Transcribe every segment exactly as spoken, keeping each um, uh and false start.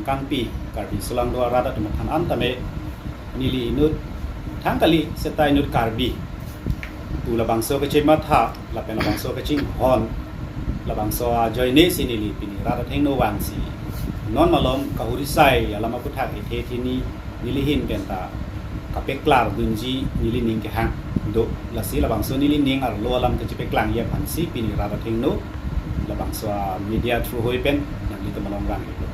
Kangpi, Karbi Anglong do arat atum aphan an tame neli inut thang kali seta inut Karbi pu labangso kachematha lapen labangso kachinghon labangso ajoine si neli pini rat athengno vangsi non malom kahurisai alam aputhak ethe thini neli ahin penta kapeklar dunji neli ning kehang do. Lasi labangso neli ning arlo alam kachepaklangji aphansi pini rat athengno labangso media through hoi pen nanglitum along vanglo.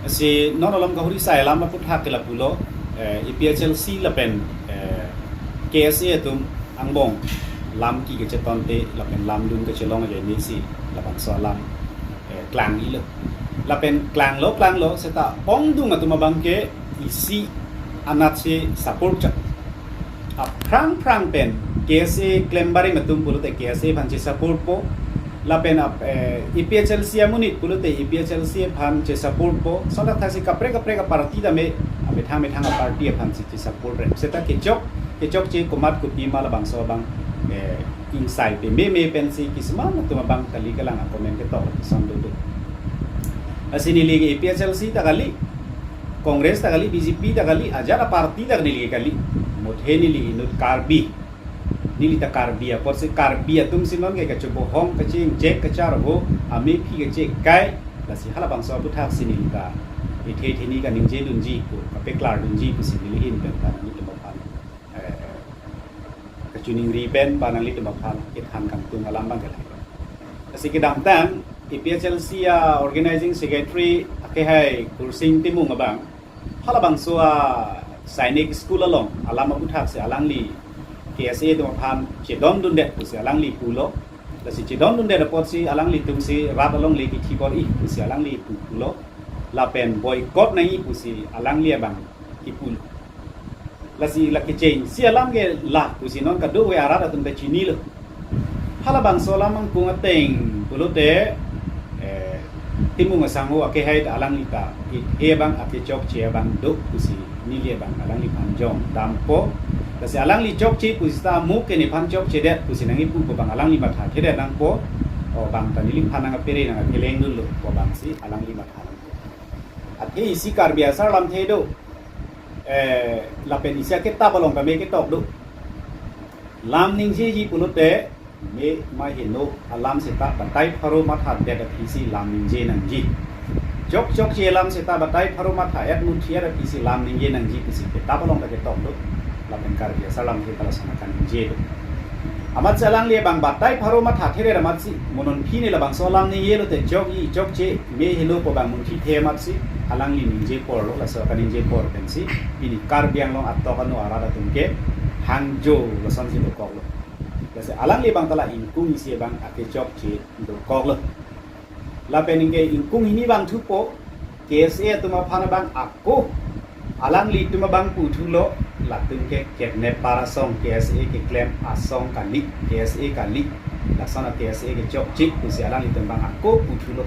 Lasi non alam kahurisai alam aputhak ke lapulo, eh, A P H L C lapen, eh, K S A atum angbong lam ki kachetonte lapen lamdun kachelong ajoine si labangso alam, eh, klanglilo. Lapen klanglo klanglo seta ongdung atum abangke isi anatsi support chot. Aphrang phrang pen K S A klem barim atum pulote K S A aphan che-support po. Lapen ap, eh, A P H L C amonit pulote A P H L C aphan che-support po. Lason athaksi kaprek kaprek aparty tame, amethang methang aparty aphansi che-support rem. Seta kechok, kechokche komat kopima labangso abang, eh, ingsai pememe pensi kisman atum abang kali kalang acomment ketok lapuson dodo. Lasi neli ke A P H L C ta kali, Congress ta kali, B J P ta kali, ajat aparty ta neli ke kali. Muthe neli inut Karbi. Neli ta Karbi apotsi Karbi atum si non ke kachobohong kachingjek kacharvo amephi kachekai. Lasi halabangso aputhak si neli ta ethe thini kaningje dunji pu, kapeklar dunji pusi neli ahin penta nanglitum aphan, eh, kachiningri pen ba nanglitum aphan kethan kangtung alam abang ke lahai. Lasi kedamtang A P H L C a-organizing secretary akehai Kursing Timung abang halabangso a-Sainik School along alam aputhak si alangli K S A atum aphan chedondundet pusi alangli pulo. Lasi chedondundet apotsi alanglitum si rat alongle kithi bor-i pusi alangli pu pulo. Lapen boycott nangji pusi alangli abang kipulo. Lasi la kechengsi alam ke la pusi non kadokave arat atum ta chinilo. Halabangso alam angkung ateng pulote, eh, Timung asangho akehai ta alangli ta ethe abang akechokche abang do pusi neli abang alangliphan jongdampo. Lasi alangli chokche pusi ta amuk ke nephan chokchedet pusi nangkipu pu abang alangli mathathedet nangpo. O bang ta neliphan nangkapere nangkapheleng dunlo pu abangsi alangli matha nangpo. Athe isi Karbi asar lamthe do. Eh, lapen isi akitap along tame ketok do. Lam ningjeji pulote me ma heno alam seta batai pharo mathadet aphisi lam ningje nangji. Chokchokche alam seta batai pharo matha-et munthi-et aphisi lam ningje nangji pusi kitap along ta ketok do. Lapen Karbi asar lamthe ta lason akaningje do. Amatsi alangli abang batai pharo mathathedet amatsi mo non pini labangso alam ningjelo te chokji chokche me heno pu abang munthithe amatsi alangli ningje porlo, laso akaningje por pensi pini Karbi Anglong atok ano arat atum ke hangjo lasonsi dokoklo. Lasi alangli abang ta la ingkung isi abang akechokche dokoklo. Lapen ingke ingkung hini abang thupo, K S A atum aphan abang ako alanglitum abang puthulo, latum ke kidnapper asong, K S A keklem asong kali, K S A kali, lason a-K S A kechokche pusi alanglitum abang ako puthulo.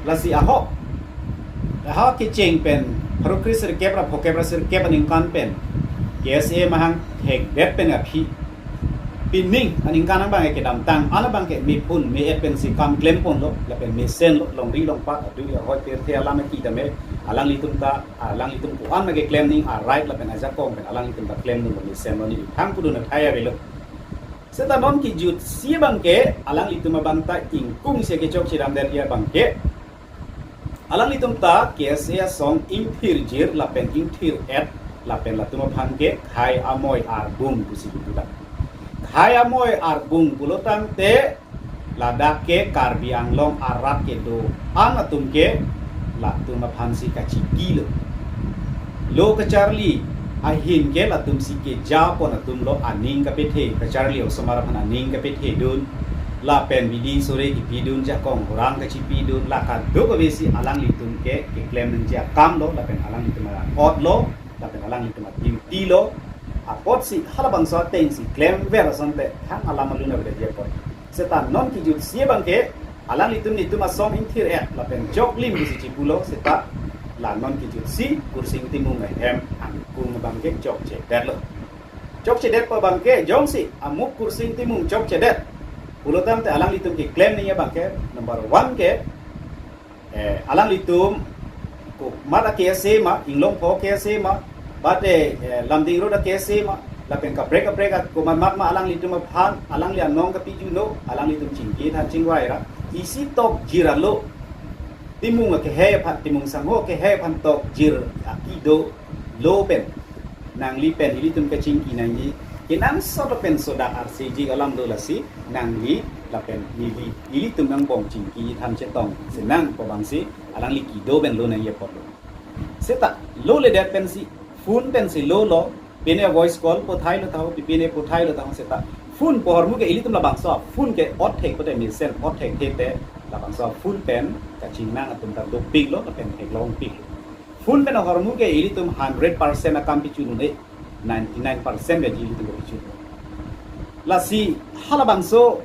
Lasi ahok, ahok kecheng pen pharo kre sirkep ra phokep ra sirkep aningkan pen K S A mahang thekdet pen aphi pining aningkan abang ke kedamtang an abang ke mephun me-et pensi kam klemponlo, lapen mesenlo, longri longpat adu ya hoi pirthe alam ki tame alanglitum ta, alanglitum ko-an ma keklem ning a-right lapen ajakong pen alanglitum ta klemdunlo, mesenlo, neli thang pudun athai avelo. Seta non kijutsi abang ke alanglitum abang ta ingkungsi kechokche damdet abang ke alanglitum ta K S A asong ingthirjir lapen ingthir-et lapen latum aphan ke khei amoi arbung pusi pudak. Khei amoi arbung pulo tangte ladak ke Karbi Anglong arat kedo-an atum ke latum aphansi kachikilo. Lo kacharli ahin ke latumsi kejapon atumlo, aning kapethe, kacharli osomar aphan aning kapethedun, lapen bidi sore kipidun, jakong orang kachipidun, la kadokavesi alanglitum ke keklem nangji akamlo, lapen alanglitum a-otlo, lapen alanglitum a-dutylo, apotsi halabangso atengsi klemver asonte thang alam alun avedet apot. Seta non kijutsi abang ke alanglitum netum asong ingthir-et lapen joklim pusi chipulo, seta la non kijutsi Kursing Timung ahem angkung abang ke chokchedetlo. Chokchedet pu abang ke jongsi amuk Kursing Timung chokchedet pulo tangte alanglitum keklem nangji abang ke number one ke, eh, alanglitum Mat a-K S A ma, Inglongpho K S A ma, bate, eh, Lumding Road a-K S A ma, lapen kaprek kaprek a komat mat ma alanglitum aphan, alangli anong kapijuno, alanglitum chingki than chingvai ra. Isi tokjir alo, Timung akehai aphan, Timung Sangho akehai aphan tokjir akido lo pen, nangli pen ilitum kachingki nangji, kenangsot pen sodak arsiji alam do lasi, nangli lapen neli, ilitum nangbong chingki than chetong, senang pabangsi, alangli kido pen lo nangji apot lo. Seta, loledet pensi, phone pensi lo lo, pine voice call pothai lo taho, pine pothai lo taho seta. Phone pu ahormu ke ilitum labangso, phone ke ot thek pote mesen, ot thekthe te, labangso phone pen, kachingnang atum ta dopik lo, lapen theklongpik. Phone pen ahormu ke ilitum hundred percent akam pichun un-e, ninety-nine percent gaji ilitum pichun. Lasi, halabangso,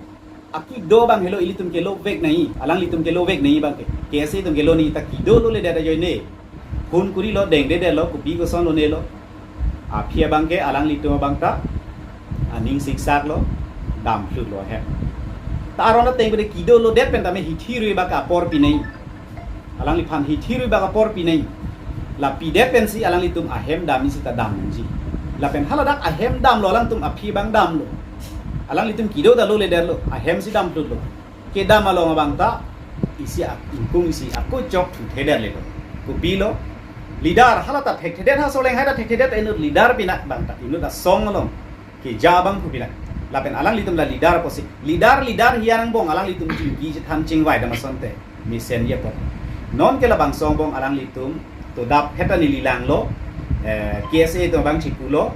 akido abang helo ilitum kelovek nangji, alanglitum kelovek nangji abang ke. K S A atum kelo nangji ta kido loledet ajoine. Phone kuri lo, dengdedet lo, kopi koson lonelo. Aphi abang ke alanglitum abang ta, aning siksak lo, damphlut lo he. Ta aron ateng pen kido lodet pen tame hithi rui abang ke apor pi nangji. Alangliphan hithi rui abang apor pi nangji. La pidet pensi alanglitum ahem damji seta damji. Lapen haladak ahem damlo, alangtum aphi abang damlo. Alanglitum kido ta loledet lo, ahem si damphlut lo. Kedam along abang ta, isi ak-, ingkung isi ako chok thuthedet le lo. Kopi lo, leader, hala ta thekthedet, ha Soleng hai ta thekthedet, inut leader pina abang ta, inut asong along. Keja abang pu pina. Lapen alanglitum la leader apotsi. Leader, leader hi angbong alanglitum chingki chethan chingvai dam asonte. Mesenji apot. Non ke labangso angbong alanglitum, to dap heta neli langlo, eh, K S A atum abang chipulo,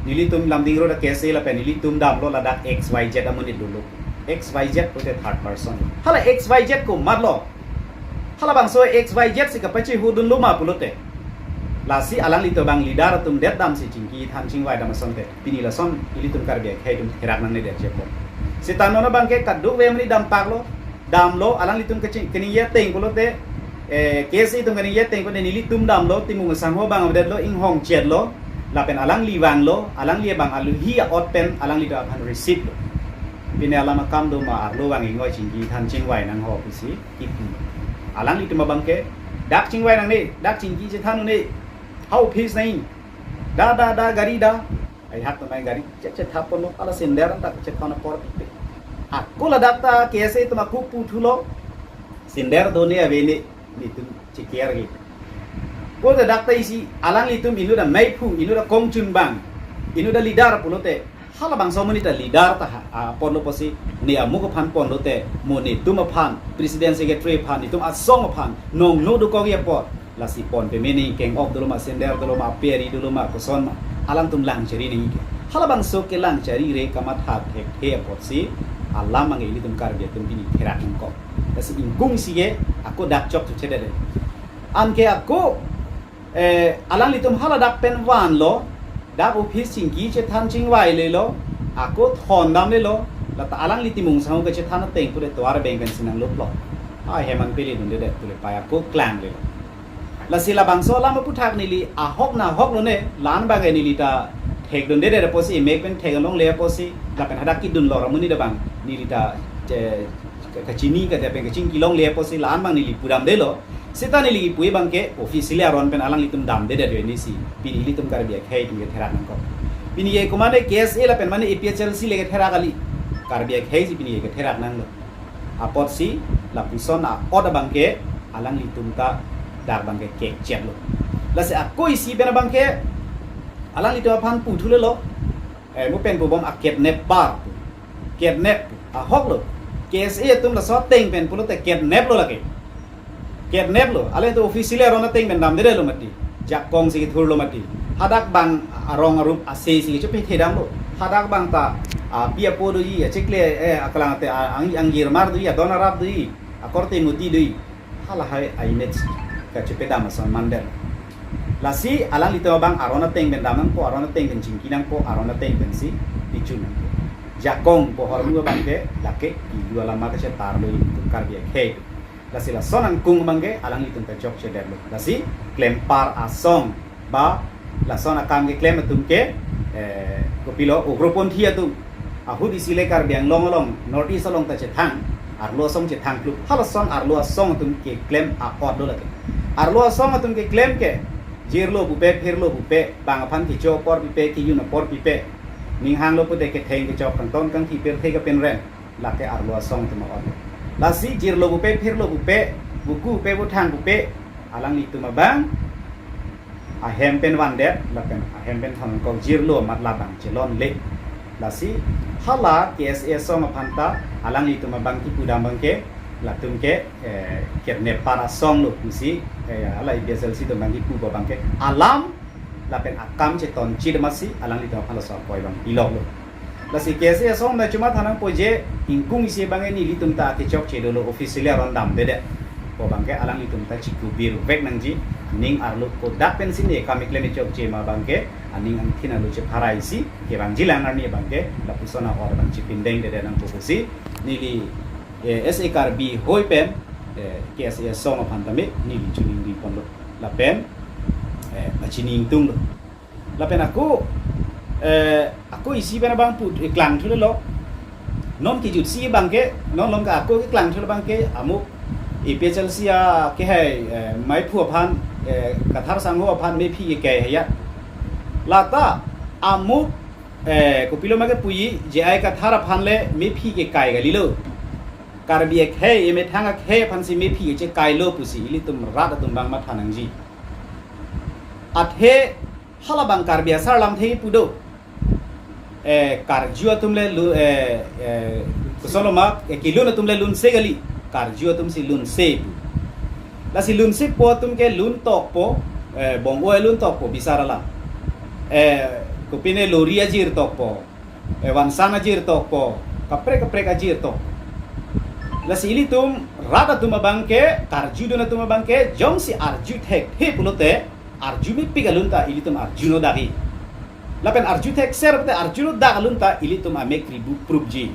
nelitum Lumding Road a-K S A lapen nelitum damlo ladak X Y Z amonit dolo. X Y Z pote third person. Hala X Y Z komatlo. Halabangso X Y Z si kapachehudunlo ma pulote. Lasi alanglitum abang leader atum det damsi chingki than chingvai dam asonte. Pini lason ilitum Karbi akhei atum therak nangne det chepo. Seta non abang ke kadokave amonit dampaklo, damlo, alanglitum kaching, kaningje ateng pulote, eh, K S A atum kaningje ateng pulote nelitum damlo, Timung Sangho abang avedetlo, inghong chetlo, lapen alangli vanglo, alangli abang aluhi a-ot pen, alanglitum aphan receive lo. Pine alam akam do ma arlo vang ingoi chingki than chingvai nangho pusi, kipu. Alanglitum abang ke, dak chingvai nangne, dak chingki chethan un-e, ha office nangji, da, da, da, gari da, ai hak namai gari, chet chet thap ponlo, hala sender ta chet thon apor pipe. Ako ladak ta K S A atum ako puthulo, sender done avene, netum cheker ge. Ko ladak ta isi, alanglitum inut amei phu, inut akongchungbang, inut aleader pulote, halabangso amonit ta leader ta ha, a, ponlo pusi, ne amuk aphan ponlote, mo netum aphan, president secretary aphan, netum asong aphan, nong no dokok ya apot. Lasi pon peme nangji, keng-ok dolo ma, sender dolo ma, peri dolo ma, koson ma. Alangtum lang chari nangji ke. Halabangso kelang charire kamatha thekthe apotsi, alam abang ilitum Karbi atum pini therak nangkok. Lasi ingkung isi ke, ako dak chok thuthedet. Anke ako, eh, alanglitum haladak pen vanlo, dak office chingki chethan chingvai lelo, ako thondam lelo, lata alangli Timung Sangho kachethan ateng pure tovar beng pen sinang luplo. Ai heman pele dundedet pule pai ako klang lelo. Lasi labangso alam aputhak neli ahok na ahok lone, la-an abang neli ta thekdundedet apotsi, emek pen thek alongle apotsi, lapen hadak kidun lor amonit abang neli ta, eh, kachini kate pen kachingki longle apotsi, la-an abang neli pudamdelo. Seta neli kipu abang ke officially aron pen alanglitum damdedet ajoine si, pini ilitum Karbi akhei atum ke therak nangkok. Pini ke komane K S A lapen mane A P H L C le ketherak kali. Karbi akhei si pini ke therak nanglo. Apotsi lapuson a-ot abang ke alanglitum ta dak abang ke kekcheplo. Lasi ako isi pen abang ke alanglitum aphan puthulelo. Eh, mo pen pubom a-kidnapper. Kidnap ahoklo. K S A atum laso ateng pen pulote kidnap lo lake. Kidnap lo. Alangtum officially aron ateng pen damdedetlo mati. Jakong si kethurlo mati. Hadak abang arong arup ase si kechepethedamlo. Hadak abang ta, ah, pi apo doji, achikle, eh, akalang ate, ah, ang, angjirmar doji, adon arap doji, akorte moti doji. Halahai a-image kachepedam ason mandetlo. Lasi alanglitum abang aron ateng pen dam nangpo, aron ateng pen chingki nangpo, aron ateng pensi pichun nangpo. Jakong pu ahormu abang ke lake kilu alam kachetarlo ilitum Karbi akhei. Lasi lason angkung abang ke alanglitum ta chokchedetlo. Lasi klempar asong ba lason akam keklem atum ke, eh, kopilo ugroponthi atum ahut isi le Karbi Anglong along, North East along ta chethang, arlo asong chethang kluk. Halason arlo asong atum keklem a-ot lo lake. Arlo asong atum keklem ke, jirlo pupe, phirlo pupe, bang aphan kecho apor pipe, kejun apor pipe, ning hanglo pute ketheng kechok kangton kangthi pirthe kapinrem, lake arlo asong atum a-ot. Lasi jirlo pupe, phirlo pupe, buku pupe, buthang pupe, alanglitum abang ahem pen vandet, lapen ahem pen thankok, jirlo amat labang chelonle. Lasi hala K S A asong aphan ta alanglitum abang kipudam abang ke, latum ke, eh, kidnapper asong lo pusi, eh, hala A P H L C atum abang kipu abang ke alam lapen akam chetonchit amatsi alanglitum aphan laso akoi abang piloklo. Lasi K S A asong na chuma thanang poje, ingkung isi abang nelitum ta kechokche dolo, officially aron damdedet pu abang ke alanglitum ta chikubir vek nangji, ning arlo kodak pensi ne kam keklem chokche ma abang ke, aning angthin arlo chepharai si kevangji lang arni abang ke, lapuson a-or abang chipindengdedet nangpo pusi, neli, eh, S A Karbi hoi pen, eh, K S A asong aphan tame neli choningri ponlo. Lapen, eh, pachini ingtunglo. Lapen ako, eh, ako isi pen abang pu, eh, klangthulo. Non kejutsi abang ke, non lom ke ako keklangthulo abang ke, amuk A P H L C a kehai, eh, maiphu aphan, eh, Kathar Sangho aphan mephi kekai haya. Lata amuk, eh, kopilo ma kepuji, J I Kathar aphan le mephi kekai kalilo. Karbi akhei, emethang akhei aphansi mephi kechekailo pusi ilitum rat atum abang matha nangji. Athe halabang Karbi asar lamthe pu do. Eh, karju atum le lu, eh, eh, koson loma, eh, kelun atum le lunse kali. Karju atumsi lunse pu. Lasi lunsepo atum ke lun tokpo, eh, bong-o lun tokpo bisar alam. Eh, kopine lori ajir tokpo, eh, vansan ajir tokpo, kaprek kaprek ajir tok. Lasi ilitum rat atum abang ke, karjudun atum abang ke, jongsi arju thekthe pulote, arju mepik alun ta ilitum arjuno dagi. Lapen arju thekser pute arjuno dak alun ta ilitum amek ribu prupji.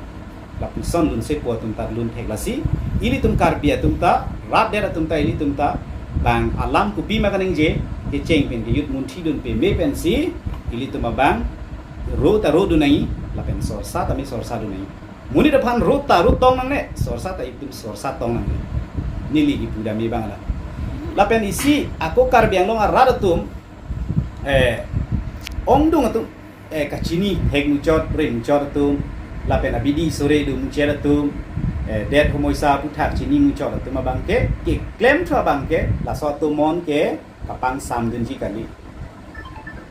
Lapuson lunsepo atum ta lun thek lasi, ilitum Karbi atum ta, rat det atum ta, ilitum ta bang alam kopi ma kaningje, kecheng pen kejut munthi dun peme pensi ilitum abang ro ta ro dun nangji, lapen sorsa tame sorsa dun nangji. Monit aphan ro ta ro tong nangne, sorsa ta ilitum sorsa tong nangne. Neli kipudam abang la. Lapen isi ako Karbi Anglong arat atum, eh, ongdung atum, eh, kachini thek muchot, rin muchot atum, lapen abidi sore do muchot atum, eh, det homoisa aphuthak chini muchot atum abang ke, keklemthu abang ke, laso atomon ke kapangsamdunji kali.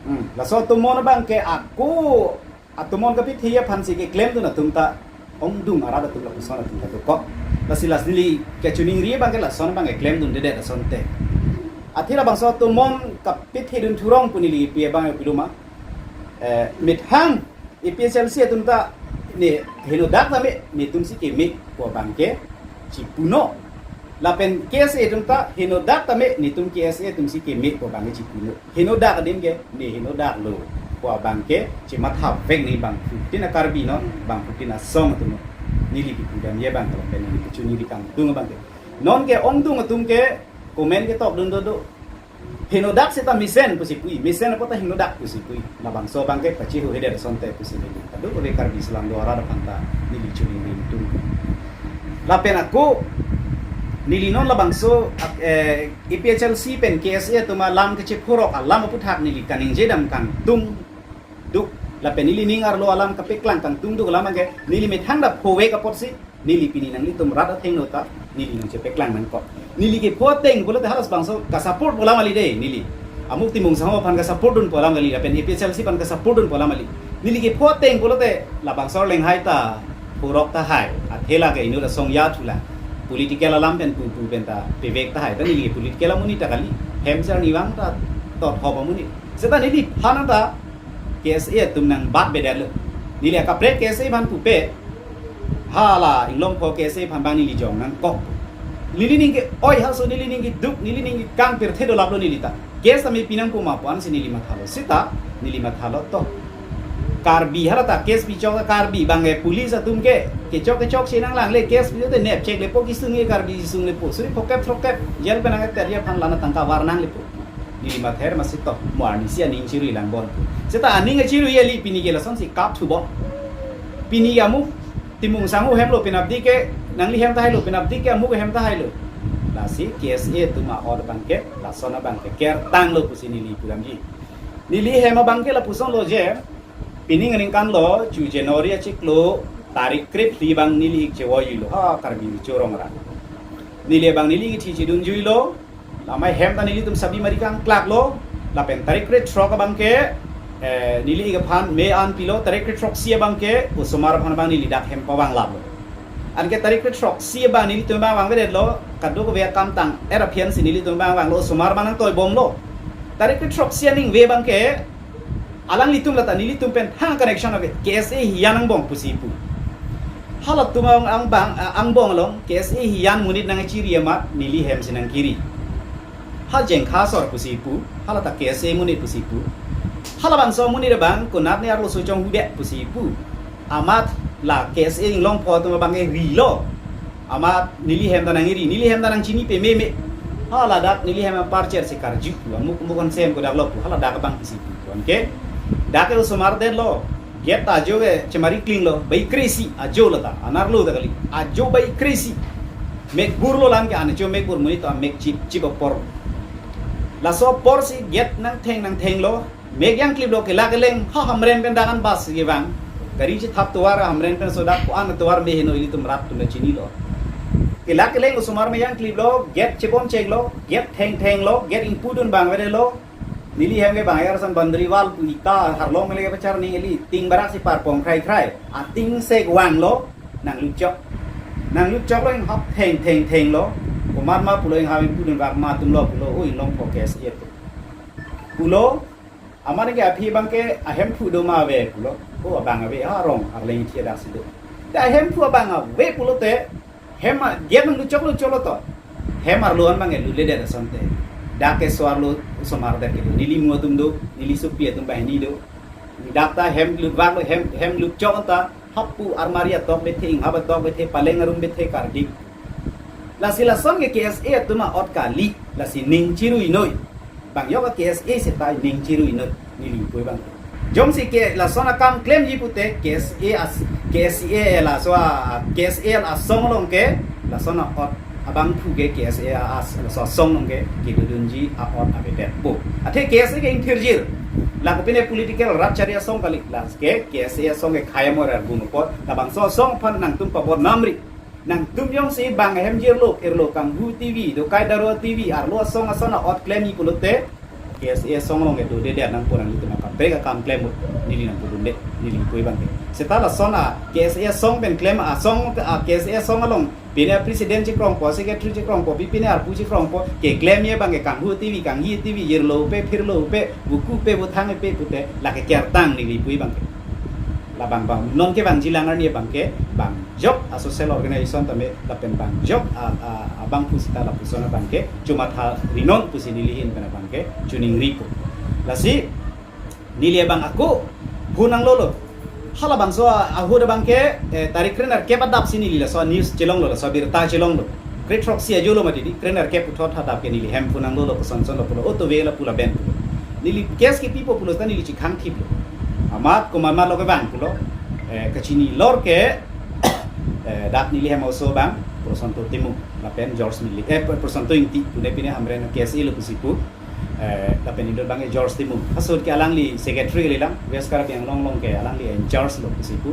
Hmm, laso atomon abang ke ako atomon kapithe aphansi keklemdun atum ta ongdung arat atum lapuson atum ta dokok. Lasi lasi neli kachiningri abang ke lason abang keklemdundedet asonte. Athe labangso atomon kapithedun thurong pu neli pi abang pilo ma. Eh, methang A P H L C atum ta ne henodak tame netumsi keme pu abang ke chipuno. Lapen K S A atum ta henodak tame netum K S A atumsi keme pu abang ke chipuno. Henodak adim ke ne henodaklo pu abang ke chematha vek nangji bangphutin a-Karbi non, bangphutin asong atum non. Neli kipudam abang ke lapen neli kachiningri kangtung abang ke. Non ke ongdung atum ke comment ketokdun dodo. Henodak seta mesen pusi pu, mesen apot ta henodak pusi pu. Labangso abang ke pachihuhedet asonte pusi neli. Kadokave Karbi selam do arat aphan ta neli chiningri ingtung. Lapen ako neli non labangso, eh, A P H L C pen K S A atum alam kechephorok alam aphuthak neli kaningjedam kangtung duk. Lapen neli ning arlo alam kapeklang kangtung duk alam abang ke neli methang dak phovek apotsi neli pini nanglitum rat athengno ta neli nangchepeklang nangkok. Neli kepho ateng pulote halabangso kasupport pu alam kali dei neli. Amuk Timung Sangho aphan kasupport dun pu alam kali, lapen A P H L C aphan kasupport dun pu alam kali. Neli kepho ateng pulote labangso lenghai ta phorok tahai. Athe lake inut asong ya thula. Political alam pen pupu pen ta pevek tahai. Ta neli political amonit ta kali. Hem sar nivang ta tot hop amonit. Seta neliphan ta K S A atum nangbatbedetlo. Neli akaprek K S A aphan pupe. Hala inglongpo K S A aphan abang neli jong nangkok. Nelining ke-oi halaso, nelining keduk, nelining kekang pirthe dolaplo neli ta. Case tame pi nangpo ma pu ansi neli mathalo. Seta neli mathalo to. Karbi hala ta case pichok Karbi abang ke police atum ke kechok kechok si nanglangle, case pichok te nep cheklepo, kesung ke Karbi kesunglepo. Suri phokep throkep jail pen nangter aphan lana tangka var nanglepo. Neli mather masi to, mo arnisi aning chirui lang bon. Seta aning chirui ali pini ke lasonsi kap thu bon. Pini amuk Timung Sangho hemlo penapdi ke, nangli hem tahailo penapdi ke, amuk hem tahailo. Lasi K S A atum a-ot abangke lason abangke kertanglo pusi neli pudamji. Neli hem abangke lapuson lo je, pining aningkan lo, chu January achiklo, tarik krephli abang neli ik chevoijuilo ha Karbi Riso Rong ra. Neli abang neli ik thi chedunjuilo, lamai hem ta nelitum sabi mari kangklaklo, lapen tarik krethrok abangke, eh, neli ik aphan me an pilo, tarik krethroksi abangke osomar aphan abang neli dak hem pavang laplo. Anke tarik krethroksi abang nelitum abang vangvedetlo, kadokave akam tang-et aphi ansi nelitum abang vanglo, osomar abang nangtoibomlo. Tarik krethroksi aningve abangke, alanglitum lata nelitum pen thang connection ave, K S A hiyan angbong pusi pu. Halatum ang, angbong, angbong along K S A hiyan monit nangchiri amat neli hem si nangkiri. Ha Jengkha asor pusi pu, halata K S A monit pusi pu. Halabangso amonit abang konatne arloso chonghudet pusi pu. Amat la K S A inglongpo atum abangke rilo. Amat neli hem ta nangiri, neli hem ta nangchini pememe. Haladak neli hem aparcher si karju pu, amuk amuk an sem kodak lo pu, haladak abang pusi pu. Anke dak ke osomar detlo. Gate ta ajo ke chemari klinglo, bai kresi ajo lata, anerlo ta kali. Ajo bai kresi. Mekbur lo lang ke, ane cho mekbur, monit to amek chip chip apor. Laso apor si gate nangtheng nangthenglo. Mek jangkliplo, kelak keleng, ha Hamren pen dak an bus kevang. Gari chethap tovar Hamren pen sodak ko-an tovar me heno ilitum rat atum ta chinilo. Kelak keleng osomar mek jangkliplo, gate cheboncheklo, gate thengthenglo, gate ingpudun abang vedetlo. Neli hem ke bang ayar san boundary wall pu ita harlong mele kepacharni eli, ting barak si parpong khrai khrai. Ating sek vanglo, nanglutchok. Nanglutchoklo, inghap thengthengthenglo. Komat ma pulo, inghap ingpudun bak ma atumlo pulo, o inglongpo K S A atum pulo. Amat ke aphi abangke ahemphu do ma ave pulo. O abang ave, arong arleng thi adak si do. Te ahemphu abang ave pulote, hem a, gate nanglutchoklo choklo to. Hem arlo an abangke lutledet asonte. Dak ke so-arlo osomar dak kedo. Neli mu atum do, neli sopi atum banghini do. Dak ta hem lutvaklo, hem, hem lutchok ta, hapu armari atok bethe, inghap atok bethe, paleng arum bethe kardik. Lasi lason ke K S A atum a-ot kali, lasi ning chiruinoi. Bang yok a K S A seta ning chiruinoi, neli pu abang. Jongsi ke lason akam klemji pute K S A as, K S A laso a, K S A asong along ke, lason a-ot abangphu ke K S A as, laso asong along ke kedodunji a-ot avedetpo. Athe K S A ke ingthirjir. La kopine political rat chari asong kali, la ke K S A asong ke khei amor arbung apot, labangso asong aphan nangtum pabodnamri. Nangtum jongsi bang ahemjirlo, irlo kanghu T V, dokai daro T V, arlo asong ason a-ot klemji pulote, K S A asong along ke dodedet nangpo, nanglitum akaprek akam klem ut, neli nangpudunde, neli pu abangke. Seta lason a K S A asong pen klem, asong a K S A asong along, pine president chekrongpo, secretary chekrongpo, pi pine arpu chekrongpo, keklemji abangke kanghu T V, kanghi T V, jirlo pe, phirlo pe, buku pe, buthang pe pute, lake kertang neli pu abangke. Labang bang non kevangji alang arni abangke, bang jok a social organization tame, lapen bang jok a, a, abangphu seta lapuson abangke chomatha rinon pusi neli ahin pen abangke choningripo. Lasi neli abang ako phone nanglolo. Halabangso a, ahut abangke, eh, tarik krenerkep adap si neli laso news chelonglo, laso birta chelonglo. Krethroksi ajo lo mati di, krenerkep puthot adap ke neli hem phone nanglolo, kosonson lo pulo, o to ve la pu laben pulo. Neli case kepipo pulo seta neli chikhang thiplo. Amat komat mat lo kevang pulo. Eh, kachini lor ke, eh, dak neli hem oso abang, Prosonto Timung, lapen George Mili, eh, Prosonto Ingti, pune pine Hamren K S A lo pusi pu. Eh, lapen inut abangke George Timung. Ahut ke alangli secretary kalilang, West Karbi Anglong along ke alangli in charge lo pusi pu.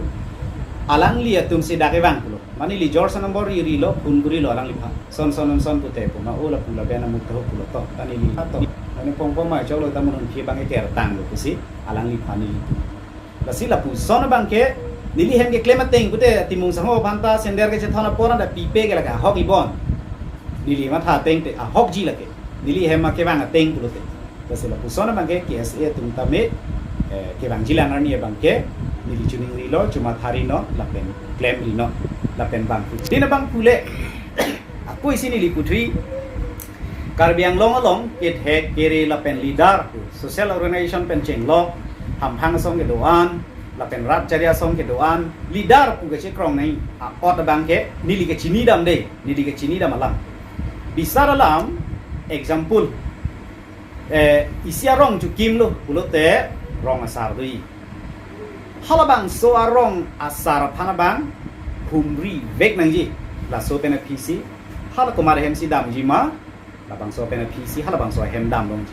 Alangli atum si dak kevang pulo. Mane neli George number ri rilo, phone kurilo alangliphan. Son son son pute pu ma, o la pu laben amuk taho pulo to. Ta neli to. Mane pong pong ma choklo ta, mo non phi abangke kertanglo pusi alangliphan neli pu. Lasi lapuson abangke neli hem keklem ateng pute, Timung sangho aphan ta sender kechethon apor anta pipe ke lake ahok ibon. Neli matha ateng te ahokji lake. Neli hem ma kevang ateng pulote. Lasi lapuson abangke K S A atum tame, eh, kevangji alang arni abangke neli choningrilo, chomatha rinon, lapen klemrinon, lapen bangphu. Tin abangphu le, ako isi neli puthri, Karbi Anglong along kethek kere lapen leader pu, social organization pen chenglok, hamphang asong kedo-an, lapen rat chari asong kedo-an, leader pu kachekrong nai a-ot abangke neli kachinidamde, neli kachinidam alam. Bisar alam, example, eh, isi arong chokimlo pulote rong asar do-i. Halabangso arong asar aphan abang humrivek nangji. Laso pen aphisi Hala komat ahem si damji ma, labangso pen aphi si halabangso ahem dam longji.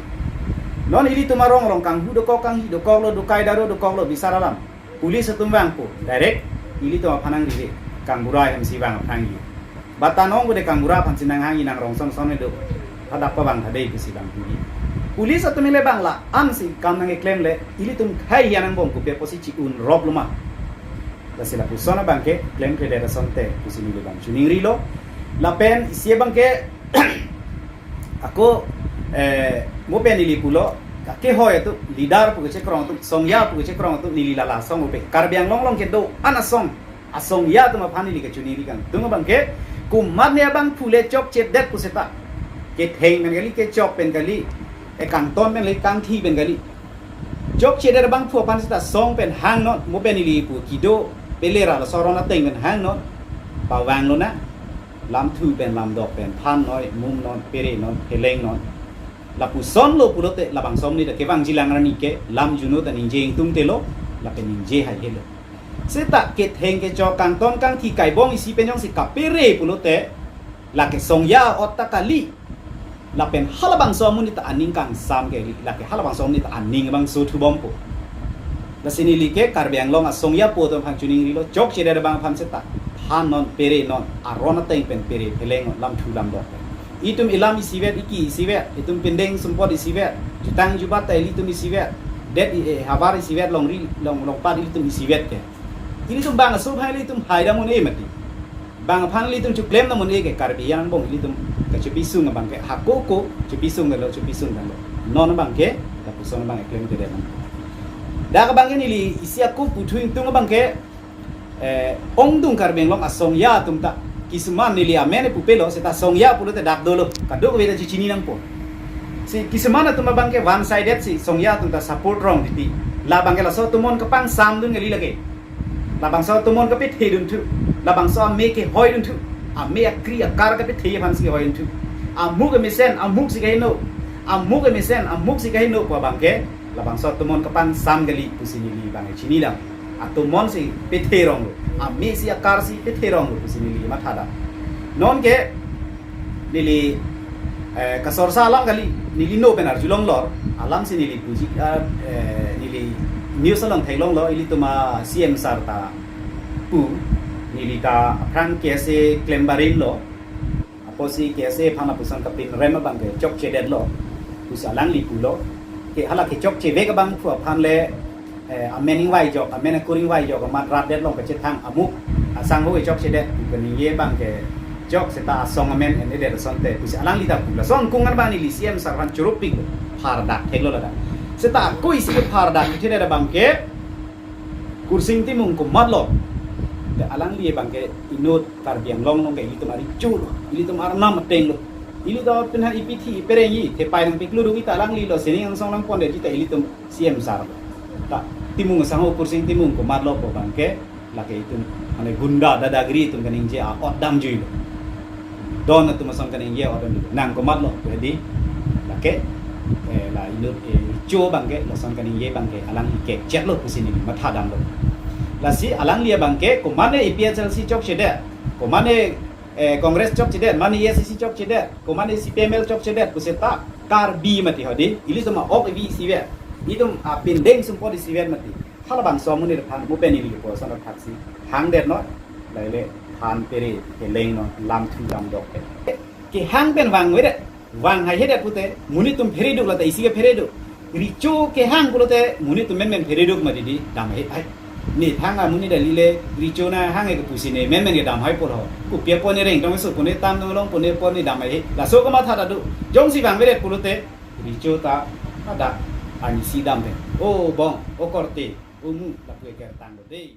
Non ilitum arong along kanghu dokok, kanghi dokok lo, dukai daru dokok lo, bisar alam. Police atum vangpo, direct ilitum aphan nangri, kangbura ahem si vang aphrang ji. Bata nong bude kangbura aphan si nanghang inang rong son son do. Hadak pavang thade pusi vang puli. Police atum le bang la-an si kam nangkeklem le, ilitum khei hian angbong kopi apotsi chi-un rop lo ma. Lasi lapuson abangke klemkledet asonte pusi neli bang chiningrilo. Lapen isi abangke ako, eh, mo pen neli pulo, kehoi atum, leader pu kechekrong atum, songja pu kechekrong atum, neli lala song upe. Karbi Anglong along kedo-an asong, asongja atum aphan neli kachiningri kangtung abangke, komatne abangphu le chokchedet pu seta. Ketheng pen kali, kechok pen kali, eh, kangton pen kali, kangthi pen kali. Chokchedet abangphu aphan seta song pen hangnon, mo pen neli pu kedo, pele ra laso aron ateng pen hangnon, pavang lonang. Lamthu pen lamdok pen than noi, mum non, pere non, pheleng non. Lapuson lo pulote labangso amonit ta kevangji lang arni ke lam juno ta ningje ingtungte lo, lapen ningje haihelo. Seta ketheng kechok kangton kangthi kaibong isi pen jongsi kapere pulote, lake songja ot ta kali. Lapen halabangso amonit ta aning kangsam kali, lake halabangso amonit ta aning abangso thubompo. Lasi neli ke Karbi Anglong asongja apo atum aphan chiningrilo, chokchedet abang aphan seta, than non, pere non, aron ateng pen pere pheleng non, lamthu lamdok pen. Itum ilam isivet, iki isivet, itum pindeng sumpot isivet, jutang jubat ta ilitum isivet, det i, eh, havar isivet, longri, long, longpat ilitum isivet ke. Ilitum bang aso aphan ilitum haidam un-e mati. Bang aphan ilitum chiklem dam un-e ke Karbi angbong ilitum kachepisung abangke hako ko chepisung dalo, chepisung dalo. Non abangke lapuson abang klemkledet. Dak abangke neli isi ako puthu ingtung abangke, eh, ongdung Karbi Anglong asongja atum ta. Kisuman neli amen pupelo, seta songja pulote dak dolo. Kadokave ta chichini nangpo. Si kisuman atum abangke one sided si songja atum ta support rong titi. Labangke laso atum mon kapangsamdun kali lake. Labangso atum mon kapethedun thu. Labangso ame kehoidun thu. Ame akri akar kapethe aphan si hoidun thu. Amuk amesen, amuk si kaheno. Amuk amesen, amuk si kaheno pu abangke. Labangso atum mon kapangsam kali pusi neli bang chinidam. Atum mon si pethe rong lo. Ame si akar si pethe rong lo pusi neli mathadam. Non ke neli, eh, kasorsa alam kali, neli no pen arjulong lor, alam si neli puji, ah, eh, neli news along theklonglo, ilitum a C M sir ta pu, neli ta aphrang K S A klem barim lo, apotsi K S A aphan lapuson kapinrem abangke chokchedet lo, pusi alangli pulo, ke hala kechokchevek abangphu aphan le, eh, amen ingvai jok, amen akur ingvai jok, amat rat det long kachethang amuk, asangho kechokchedet, kaningje abangke chok seta asong amen en-edet asonte, pusi alangli ta pu. Lason kung an abang neli C M sir aphan churupik lo, phardak theklo ladak. Seta ako isi ke phardak thedet abangke, Kursing Timung komat lo. Te alangli abangke inut Karbi Anglong along ke ilitum ari chu lo, ilitum arnam ateng lo. Ilitum aphan ipithi ipereng i, thepai nangpiklo rugi ta alangli lo, sining angsong nangponde ta ilitum C M sir lo. Ta Timung asangho Kursing Timung komat lo pu abangke, lake itum, mane gunda dadagiri atum kaningje a-ot damjui lo. Don atum ason kaningje a-ot damjui lo. Nang komat lo, jadi, lake, eh, la inut, eh, cho abangke, lason kaningje abangke, alangli kekchek lo pusi neli mathadam lo. Lasi alangli abangke, komatne A P H L C chokchedet, komatne, eh, Congress chokchedet, mane A I C C chokchedet, komatne C P M L chokchedet, pu seta Karbi mati hodi, ilitum a-ok ivi isivet, itum apindeng sumpot isivet mati. Halabangso amonit aphan mo pen ili koson athaksi hangdet non, laile than pere pheleng non, lamthu lamdok pen. Kehang pen vangvedet, vang haihedet pute, monit atum phereduk lata isi ke phereduk. Recho kehang pulote monit atum menmen phereduk mati di, dam haihe. Ni thang amonit dalile recho nahang ke pusi ne menmen ke dam haipo lo. Kopi apot ne rengtong so pune tam dong long pune apot ne dam haihe. Laso komat tha ta do. Jongsi vangvedet pulote recho ta ada ani si dam pen. O bong, o korte, o mu, lapu eker tang lo dei.